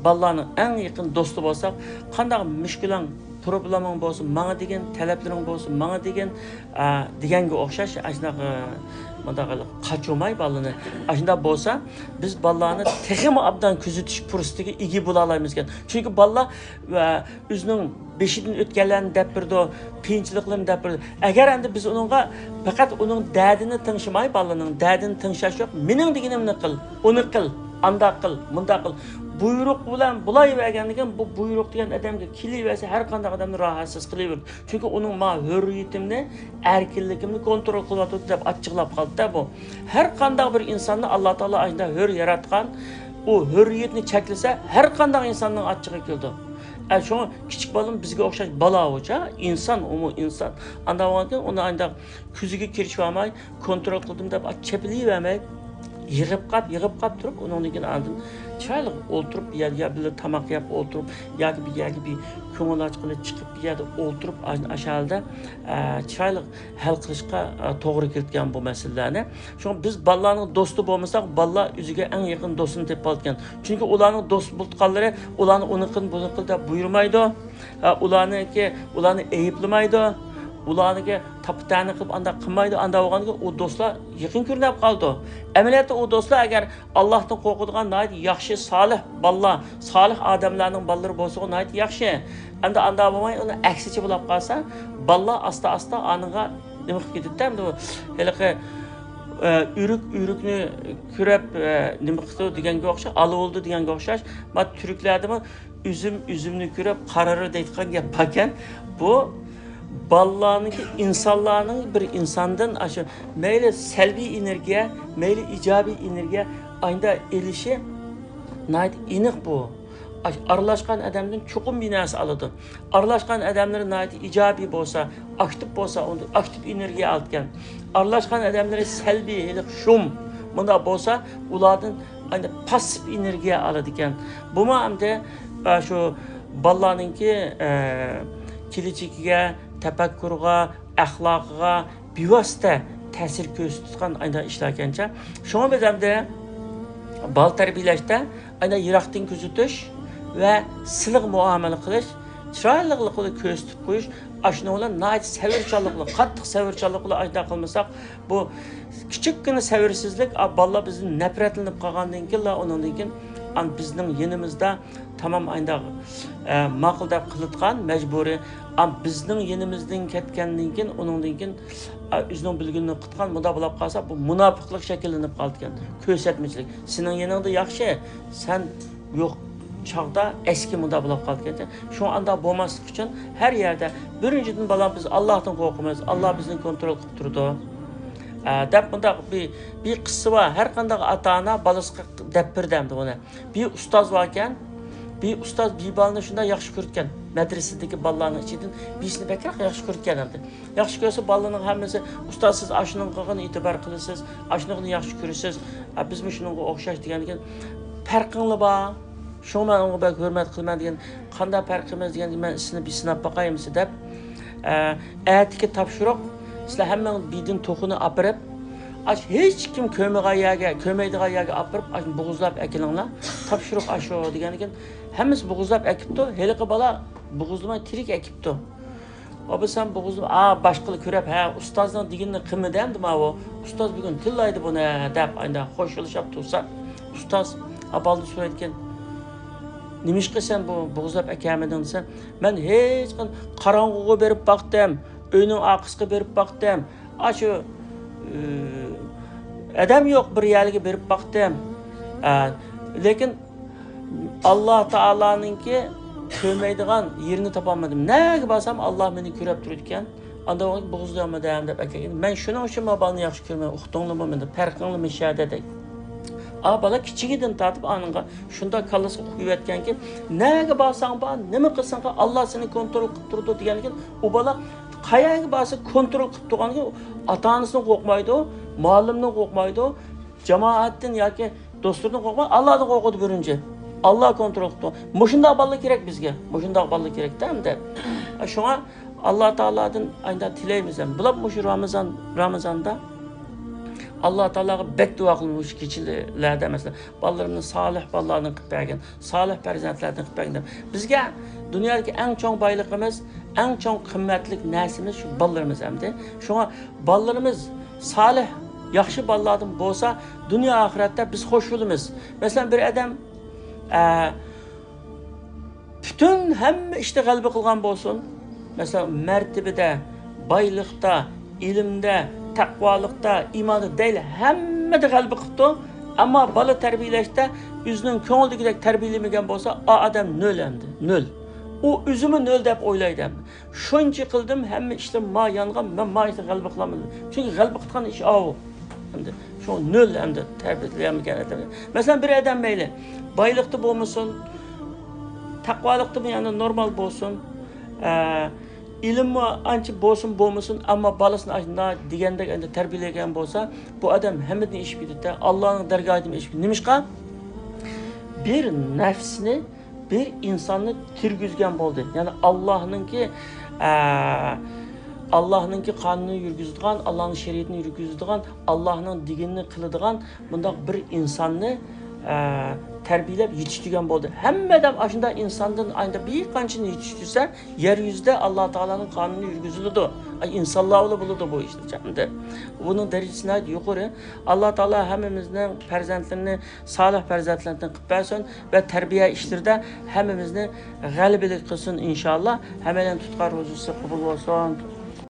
بالىلارنىڭ ئەڭ يېقىن دوستى بولساق، قانداق مۈشكۈلۈڭ، پروبلېماڭ بولسا ماڭا دېگىن، تەلەپلىرىڭ بولسا ماڭا دېگىن، ئە، دېگەنگە ئوخشاش، ئاشۇنداق، ئە، مۇنداق قىلىپ قاچۇرماي بالىنى. ئاشۇنداق بولسا، بىز بالىلارنى تېخىمۇ ئابدان كۆزىتىش پۇرسىتىگە ئىگە بولالايمىزكەن. چۈنكى بالىلار، ئە، ئۆزىنىڭ بېشىدىن ئۆتكەنلەرنى دەپ بېرىدۇ، قىيىنچىلىقلىرىنى دەپ بېرىدۇ. ئەگەر ئەمدى بىز ئۇنىڭغا پەقەت ئۇنىڭ دەردىنى تىڭشىماي، بالىنىڭ دەردىنى تىڭشاش يوق، مېنىڭ دېگىنىمنى قىل، ئۇنى قىل، ئانداق قىل، مۇنداق قىل. بۇيرۇق بىلەن بولايۋەرگەندىكىن، بۇ بۇيرۇق دېگەن ئادەمگە كېلىۋەرسە، ھەر قانداق ئادەمنى راھەتسىز قىلىۋېرىدۇ. چۈنكى ئۇنىڭ ما ھۆررىيىتىمنى، ئەركىنلىكىمنى كونترول قىلىۋاتىدۇ دەپ ئاچچىقلاپ قالدى-دە بۇ. ھەر قانداق بىر ئىنساننى ئاللا تائالا ئاشۇنداق ھۆر ياراتقان، ئۇ ھۆررىيىتىنى چەكلىسە، ھەر قانداق ئىنساننىڭ ئاچچىقى كېلىدۇ. ئە، شۇڭا كىچىك بالىمۇ بىزگە ئوخشاش بالا ئۇچا، ئىنسان، ئۇمۇ ئىنسان. ئانداق بولغاندىكىن ئۇنى ئانداق كۆزىگە كىرىشىۋالماي، كونترول قىلدىم دەپ چېپىلىۋەرمەي، يىغىپ قاپ، يىغىپ قاپ تۇرۇپ، ئۇنىڭدىن كېيىن ئاندىن چىرايلىق ئولتۇرۇپ، بىر يەرگە بىللە تاماق يەپ ئولتۇرۇپ، ياكى بىر يەرگە بىر كۆڭۈل ئاچقىلى چىقىپ، بىر يەردە ئولتۇرۇپ، ئاشۇ ھالدا، ئە، چىرايلىق ھەل قىلىشقا، ئە، توغرا كېلىدىكەن بۇ مەسىلىلەرنى. شۇڭا بىز بالىلارنىڭ دوستى بولمىساق، بالىلار ئۆزىگە ئەڭ يېقىن دوستىنى تېپىپ قالىدىكەن. چۈنكى ئۇلارنىڭ دوست بولۇۋاتقانلىرى ئۇلارنى ئۇنى قىل، بۇنى قىل دەپ بۇيرۇمايدۇ. ھە، ئۇلارنىڭكى، ئۇلارنى ئەيىبلىمەيدۇ. ئۇلارنىڭكى تاپا-تەنە قىلىپ ئانداق قىلمايدۇ. ئانداق بولغاندىكىن ئۇ دوستلار يېقىن كۆرۈنۈپ قالىدۇ. ئەمەلىيەتتە ئۇ دوستلار ئەگەر ئاللاھتىن قورقىدىغان ناھايىتى ياخشى، سالىھ بالىلار، سالىھ ئادەملەرنىڭ بالىلىرى بولسىغۇ ناھايىتى ياخشى. ئەمدى ئانداق بولماي، ئۇنىڭ ئەكسىچە بولۇپ قالسا، بالىلار ئاستا-ئاستا ئانىغا نېمە قىلىپ كېتىدۇ ئەمدى ئۇ ھېلىقى، ئە، ئۆرۈك ئۆرۈكنى كۆرۈپ، ئە، نېمە قىلىدۇ دېگەنگە ئوخشاش، ئالا بولىدۇ دېگەنگە ئوخشاش. ما تۈركلەردىمۇ ئۈزۈم ئۈزۈمنى كۆرۈپ قارار دەيدىغان گەپ باركەن. بۇ بالىلارنىڭكى، ئىنسانلارنىڭ بىر ئىنساندىن ئاشۇ مەيلى سەلبىي ئېنېرگىيە، مەيلى ئىجابىي ئېنېرگىيە ئايدا ئېلىشى ناھايىتى ئېنىق بۇ. ئاش-، ئارىلاشقان ئادەمدىن چوقۇم بىر نەرسە ئالىدۇ. ئارىلاشقان ئادەملىرى ناھايىتى ئىجابىي بولسا، ئاكتىپ بولسا، ئۇندا ئاكتىپ ئېنېرگىيە ئالىدىكەن. ئارىلاشقان ئادەملىرى سەلبىي، ھېلىقى شۇم، مۇنداق بولسا، ئۇلاردىن ئەنە پاسسىپ ئېنېرگىيە ئالىدىكەن. بۇمۇ ئەمدى، ئە، شۇ بالىلارنىڭكى، ئە، كېلىچىكىگە، تەپەككۇرىغا، ئەخلاقىغا بىۋاسىتە تەسىر كۆرسىتىدىغان ئايدا ئىشلاركەنچە. شۇڭا بىز ئەمدى بالا تەربىيەلەشتە ئايدا يىراقتىن كۆزىتىش ۋە سىلىق مۇئامىلە قىلىش، چىرايلىقلىقىدا كۆرسىتىپ قويۇش، ئاشۇنىڭ بىلەن ناھايىتى سەۋرچانلىق بىلەن، قاتتىق سەۋرچانلىق بىلەن ئاشۇنداق قىلمىساق، بۇ كىچىككىنە سەۋرسىزلىك، ئا، بالىلار بىزدىن نەپرەتلىنىپ قالغاندىن كېيىنلا، ئۇنىڭدىن كېيىن، ئان، بىزنىڭ يېنىمىزدا تامام ئاينداق، ئە، ماقۇل دەپ قىلىدىغان مەجبۇرىي. ئا، بىزنىڭ يېنىمىزدىن كەتكەندىن كېيىن، ئۇنىڭدىن كېيىن، ئا، ئۆزىنىڭ بىلگىنىنى قىلىدىغان، مۇنداق بولاپ قالسا، بۇ مۇناپىقلىق شەكىللىنىپ قالىدىكەن. كۆرسەتمىچىلىك. سېنىڭ يېنىڭدا ياخشى، سەن يوق چاغدا ئەسكى مۇنداق بولاپ قالىدىكەن. شۇڭا ئانداق بولماسلىق ئۈچۈن ھەر يەردە بىرىنچىدىن، بالام، بىز ئاللاھتىن قورقىمىز، ئاللاھ بىزنى كونترول قىلىپ تۇرىدۇ، ئە، دەپ مۇنداق بىر، بىر قىسسە بار. ھەر قانداق ئاتا-ئانا بالىسىغا دەپ بېرىدۇ ئەمدى ئۇنى. بىر ئۇستاز باركەن، بىر ئۇستاز بىر بالىنى شۇنداق ياخشى كۆرىدىكەن، مەدرىسىدىكى بالىلارنىڭ ئىچىدىن بىرسىنى بەكرەك ياخشى كۆرىدىكەن ئەمدى. ياخشى كۆرسە، بالىنىڭ ھەممىسى، ئۇستاز، سىز ئاشۇنىڭغىغىنا ئېتىبار قىلىسىز، ئاشۇنىڭغىنى ياخشى كۆرىسىز، ئە، بىزمۇ شۇنىڭغا ئوخشاش دېگەندىكىن، پەرقىڭلار بار. شۇڭا مەن ئۇنىڭغا بەك ھۆرمەت قىلىمەن دېگەن. قانداق پەرقىمىز دېگەندىكىن، مەن سېنى بىر سىناپ باقايمىسە دەپ، ئە، ئەتىكى تاپشۇرۇق، سىلەر ھەممىڭ بىدىن توخۇنى ئاپىرىپ، ئاش ھېچ كىم كۆرمىگەن يەرگە، كۆرمەيدىغان يەرگە ئاپىرىپ، ئاش بوغۇزلاپ ئەكېلىڭلار. تاپشۇرۇق ئاشۇ دېگەندىكىن، ھەممىسى بوغۇزلاپ ئەكىپتۇ. ھېلىقى بالا بوغۇزلىماي تىرىك ئەكىپتۇ. ئابا سەن بوغۇزۇم، ئا، باشقىلار كۆرۈپ، ھە، ئۇستازنىڭ دېگىنىنى قىلمىدى ئەمدى ماۋۇ. ئۇستاز بۈگۈن تىللايدۇ بۇنى، دەپ ئايدا خوشلىشىپ تۇرسا، ئۇستاز ئا بالىدىن سورايدىكەن، نېمىشقا سەن بۇ بوغۇزلاپ ئەكەلمىدىڭ دېسە، مەن ھېچقان قاراڭغۇغا بېرىپ باقتىم، ئۆينىڭ ئارقىسىغا بېرىپ باقتىم، ئاشۇ، ئادەم يوق بىر يەرگە بېرىپ باقتىم. ئە، لېكىن ئاللا تائالانىڭكى كۆرمەيدىغان يېرىنى تاپالمىدىم. نەگە بارسام ئاللا مېنى كۆرۈپ تۇرىدىكەن. ئاندىن بوغۇزلىيالمىدىم دەپ ئەكەلگەن. مەن شۇنىڭ ئۈچۈن ما بالىنى ياخشى كۆرمەي، ئۇقتۇڭلىمۇ مېنى، پەرقىڭلىمۇ شەدە دەي. ئا بالا كىچىكىدىن تارتىپ ئانىڭغا شۇنداق كاللىسىغا قويۇۋەتكەنكى، نەگە بارساڭ بار، نېمە قىلساڭ قىل، ئاللا سېنى كونترول قىلىپ تۇرىدۇ دېگەنكىن، ئۇ بالا قەيەرگە بارسا كونترول قىلىپ تۇرغانكى، ئاتا ئانىسىدىن قورقمايدۇ، مۇئەللىمدىن قورقمايدۇ، جامائەتتىن ياكى دوستلىرىدىن قورقماي، ئاللادىن قورقىدۇ بىرىنچى. ئاللا كونترول قىلىدۇ. مۇشۇنداق بالىلار كېرەك بىزگە. مۇشۇنداق بالىلار كېرەكتە ئەمدى. شۇڭا ئاللا تائالادىن ئايدا تىلەيمىز ھەم. بۇلار مۇشۇ رامىزان، رامىزاندا ئاللا تائالاغا بەك دۇئا قىلىمىز مۇشۇ كېچىلەردە، مەسىلەن، بالىلىرىمنى سالىھ بالىلاردىن قىلىپ بەرگىن، سالىھ پەرزەنتلەردىن قىلىپ بەرگىن دەپ. بىزگە دۇنيادىكى ئەڭ چوڭ بايلىقىمىز، ئەڭ چوڭ قىممەتلىك نەرسىمىز شۇ بالىلىرىمىز ئەمدى. شۇڭا بالىلىرىمىز سالىھ، ياخشى بالىلاردىن بولسا، دۇنيا ئاخىرەتتە بىز خوش بولىمىز. مەسىلەن، بىر ئادەم، ئە، پۈتۈن ھەممە ئىشتا غەلىبە قىلغان بولسۇن. مەسىلەن، مەرتىۋىدە، بايلىقتا، ئىلىمدە، تەقۋالىقتا، ئىماندا دەيلى ھەممىدە غەلىبە قىپتۇ. ئەمما بالا تەربىيەلەشتە ئۆزىنىڭ كۆڭلىدىكىدەك تەربىيەلىمىگەن بولسا، ئا ئادەم نۆل ئەمدى، نۆل. ئۇ ئۆزىمۇ نۆل دەپ ئويلايدۇ ئەمدى. شۇنچە قىلدىم، ھەممە ئىشلىرىم ما يانغان، مەن ما ئىشتا غەلىبە قىلالمىدىم. چۈنكى غەلىبە قىلىدىغان ئىش ئاۋۇ. ئەمدى شۇ نۆل ئەمدى تەربىيەلەنمىگەن ئادەم. مەسىلەن، بىر ئادەم مەيلى بايلىقتا بولمىسۇن، تەقۋالىقتىمۇ يەنە نورمال بولسۇن، ئە، ئىلىممۇ ئانچە بولسۇن بولمىسۇن، ئەمما بالىسىنى ئاشۇنداق دېگەندەك ئەمدى تەربىيەلىگەن بولسا، بۇ ئادەم ھەممىدىن ئېشىپ كېتىدۇ، ئاللانىڭ دەرگاھىدىن ئېشىپ كېتىدۇ. نېمىشقا؟ بىر نەپسنى، بىر ئىنساننى تىرگۈزگەن بولدى. يەنى ئاللانىڭكى، ئە، ئاللانىڭكى قانۇنىنى يۈرگۈزىدىغان، ئاللانىڭ شەرىئىتىنى يۈرگۈزىدىغان، ئاللانىڭ دېگىنىنى قىلىدىغان مۇنداق بىر ئىنساننى، ئە، تەربىيەلەپ يېتىشتۈرگەن بولدى. ھەممە ئادەم ئاشۇنداق ئىنساندىن ئايدا بىر قانچىنى يېتىشتۈرسە، يەر يۈزىدە ئاللا تائالانىڭ قانۇنى يۈرگۈزۈلىدۇ. ئاي، ئىنسانلار بىلەن بولىدۇ بۇ ئىشلار. ئەمدى بۇنىڭ دەرىجىسى ناھايىتى يۇقىرى. ئاللا تائالا ھەممىمىزنىڭ پەرزەنتلىرىنى سالىھ پەرزەنتلەردىن قىلىپ بەرسۇن ۋە تەربىيە ئىشلىرىدا ھەممىمىزنى غەلىبىلىك قىلسۇن، ئىنشائاللا. ھەممەيلەن تۇتقان روزىسى قوبۇل بولسۇن.